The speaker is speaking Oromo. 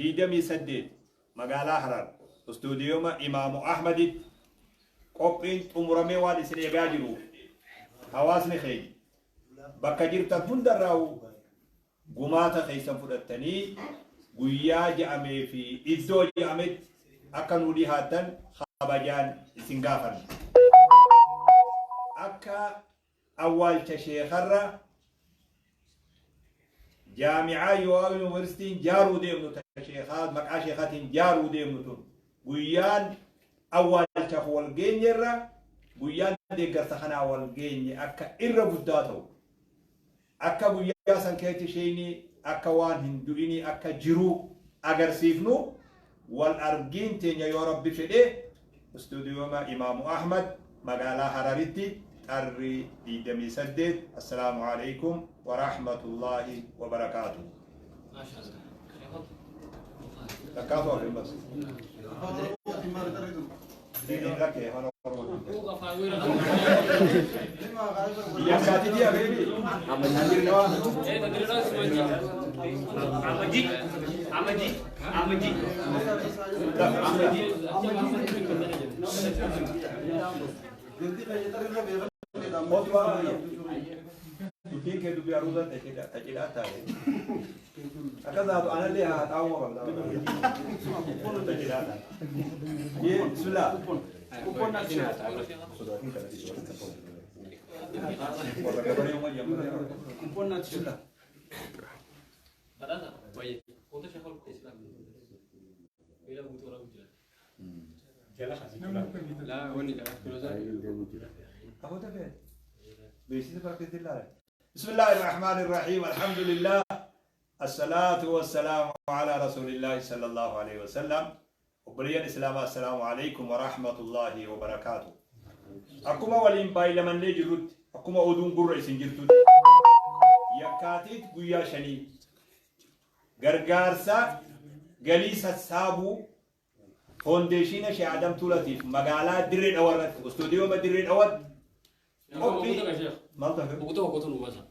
28 magaalaa Harar istuudiyooma Imaamu Ahmaditti qophiin xumuramee waan isin eegaa jiruuf, hawaasni keenya bakka jirtan hundarraa'u gumaata keessan fudhattanii guyyaa je'amee fi iddoo je'ametti akka nuu dhihaattan kabajaan isin gaafanna. Akka awwaalcha sheekarra jaamicaa yoo yuunivarsiitiin jaaruu deemnu, ta sheekaa maqaa sheekaatiin jaaruu deemnu tun, guyyaan awwaalchaaf wal geenyerra guyyaan deeggarsa kanaa wal geenye akka irra guddaa ta'u, akka guyyaa san keessatti sheeyni akka waan hin du'inii akka jiruu agarsiifnu, wal argiin teenya yoo Rabbi fedhe istuudiyooma Imaamu Ahmad magaalaa Hararitti xarri 28. Assalaamu alaikum wa rahmatullaahi wa barakaatu. Takkaatu hafe bas. Lakkee Afaan Oromootiin. Yakkaatitii hafeemi. Amajii. Amajii. Amajii. Amajii. Otu waan dubbiin kee dubbii aruuza tacidhaa taate. Akkas haatu anallee haa xaa'uma qabda. Tacidhaa taate. Yee bismillah. Warra gabaree uumaa jedhamu. Bismillah. Badhaasa. Baay'ee. Wanta sheekol Islam. Beela guutuu waraabuu jira. Laa wanni jala. أبو تفين بيسيس بركة الله. بسم الله الرحمن الرحيم، الحمد لله، الصلاة والسلام على رسول الله صلى الله عليه وسلم. Obboleeyyan Islaamaa, السلام عليكم ورحمة الله وبركاته. Akkuma waliin baay'ilamannee jirrutti, akkuma oduun gurra isin jirtutti, Yakkaatiit guyyaa 5 gargaarsa galii sassaabuu foondeeshiina Shee Adam Tuulatiif magaalaa Dirree Dhawarratti, istuudiyooma Dirree Dhawatti qophii maaltu hafe? Boqotoo boqotuu nu baasa.